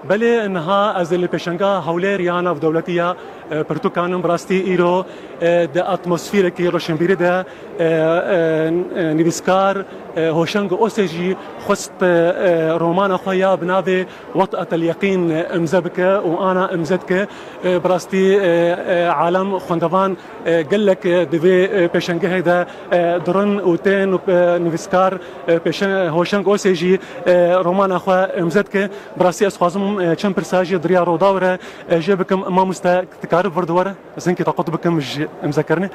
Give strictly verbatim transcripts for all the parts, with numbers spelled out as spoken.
Belê, niha ez li pêşengeha Hewlêr ya navdewletî ya, e, pirtûkan im. Bi rastî îro, e, di atmosferekî roşenbîrî de, e, e, e, nivîskar, e, Hoşeng Osê jî xwest, e, e, romana xwe ya bi navê Wet'et el Yeqîn, e, imze bike û ana imze dike. E, bi rastî, e, e, alem xwendevan, e, gelek, e, di vê, e, pêşengehê de, e, dirin û tên û, e, nivîskar, e, pêşe-, Hoşeng Osê jî, e, romana xwe imze dike. Bi rastî ez xwazim, e, çend pirsa jî di riya Rûdaw re, e, jê bikim. Mamoste, dikarî vir di were? Ez hinkî tequt bikim ji imzekirinê.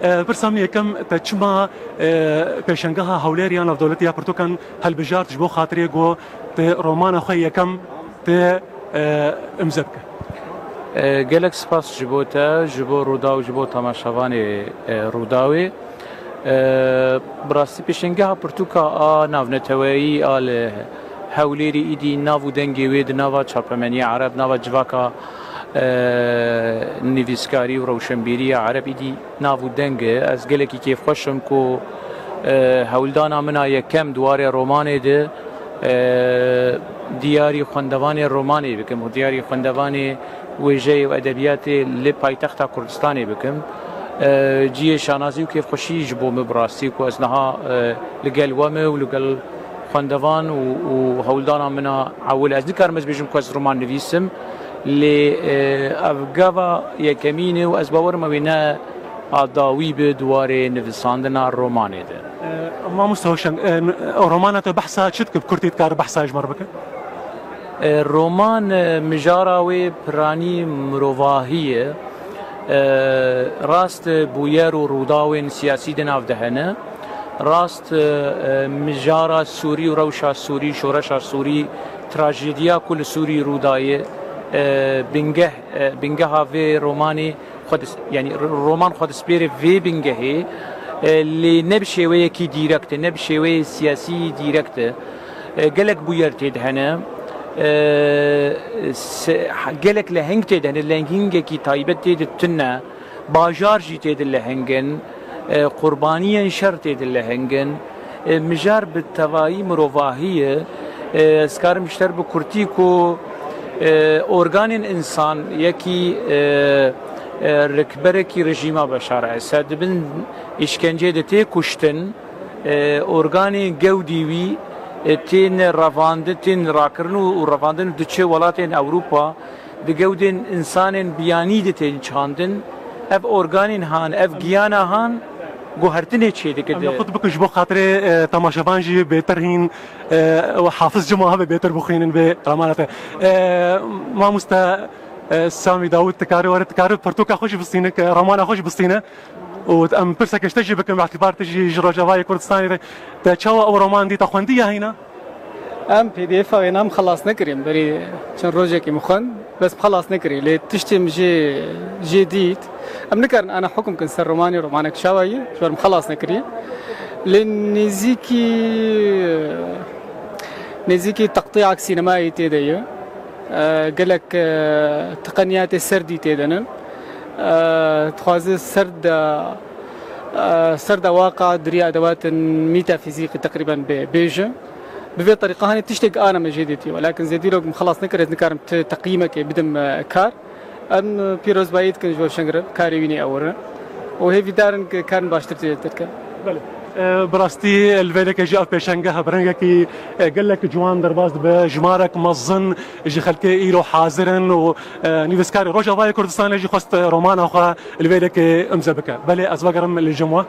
E, pirsa min yekem, te çima, e, pêşengeha Hewlêr ya navdewletî ya pirtûkan hilbijart ji bo xatirê ku te romana xwe yekem te, e, imze bike? E, gelek spas ji bo te, ji bo Rûdaw, ji bo temaşevanê, e, Rûdawê. E, bi rastî pêşengeha pirtûka a navneteweyî a li Hewlêrî îdî nav û dengê wê di nava çapemeniya Ereb, nava civaka, e, nivîskarî û rewşenbîrî ya Ereb îdî nav û deng e. Ez gelekî kêfxweş im ku, e, hewldana min a yekem di warê romanê de, e, diyarî xwendevanê romanê bikim û diyarî xwendevanê wêjeyê û edebiyatê li paytexta Kurdistanê bikim. E, cihê şanazî û kêfxweşî ji bo min bi rastî ku ez niha, e, li gel we me û li gel xwendevan û, û hewldana min a ewil. Ez nikarim ez bêjim ku ez roman nivîsim, lê, e, ev gava yekemîn e û ez bawer im ew ê ne a dawî bi di warê nivîsandina romanê de. E, Mamoste Hoşeng, e, romana te behsa çi dike, bi kurtî dikare behsa ji me re bike? E, roman, e, mijara wê piranî mirovahî ye. E, rast, e, bûyer û rûdawên siyasî di nav de hene. Rast, e, e, mijara Sûrî û rewşa Sûrî, şoreşa Sûrî, trajediya ku li Sûrî rû daye, e, bingeh, e, bingeha vê romanê xwe dis-, yanî r-, roman xwe dispêre vê bingehê, e, lê ne bi şêweyekî dîrekt e, ne bi şêweyê siyasî dîrekt e. E, gelek bûyer tê de hene. E, se-, ha-, gelek leheng tê de hene, lehengîngekî taybet tê de tune, bajar jî tê de leheng in, e, qurbaniyên şer tê de leheng in. E, mijar bi tevayî mirovahî ye. E, ez karim ji te re bi kurtî ku, e, organên însan yekî, e, e, rikberekî rejîma Beşar Esed di bin îşkenceyê de tê kuştin. E, organên gewdî wî, e, tên revandin, tên rakirin û, û revandin diçe welatên Ewropa, di gewdên însanên biyanî de tên çandin. Ev organên han, ev giyana han guhertinê çêdike. Em de xwe bikin ji bo xatirê, e, temaşevan jî bêtir hîn, e, û hafiz cima hebe bêtir bixwînin vê romana te. E, mamoste, e, Samî Dawûd, tu karî were, tu karî pirtûka xwe jî bistîne, romana xwe jî bistîne. Û em pirseke ji te jî bikin, bi îtîbar tu jî ji Rojavayê Kurdistanê re, te çawa ew roman dît, te xwendiye hîna? Em P D F wê nam xelas nekirî, em berî çend rojekî min xwend, bes xelas nekirî. Lê tiştê min jê, jê dît, em nikarin ana hukm kin ser romanê, romanek çawa ye, ji ber min xelas nekirî. Lê nêzîkî, nêzîkî teqtîyek sînemayê tê de ye. E, gelek, e, tiqeniyatê serdî tê de ne. E, dixwaze serd, e, serd ewaqa diriya edewatên metafîzîkî teqrîben bê, bêje. Bi vê terîqa hanê tiştek ana me jê dîtiye. Welakin zêdîrok min xelas nekir, ez nikarim ti teqyîmekê bidim, e, kar. Em, e, pîrozbayî dikin ji bo Şengre, karê wî nê ewr e. Û hêvîdar in ku karin baştir tê derke. Belê. E, bi rastî li vê derê jî ev pêşengeh bi rengekî, e, gelek ciwan derbas dibe, jimarek mezin ji xelkê îro hazir in û, e, nivîskarê Rojavayê Kurdistanê jî xwest romana xwe li vê derê imze bike. Belê, ez vegerim li cem we.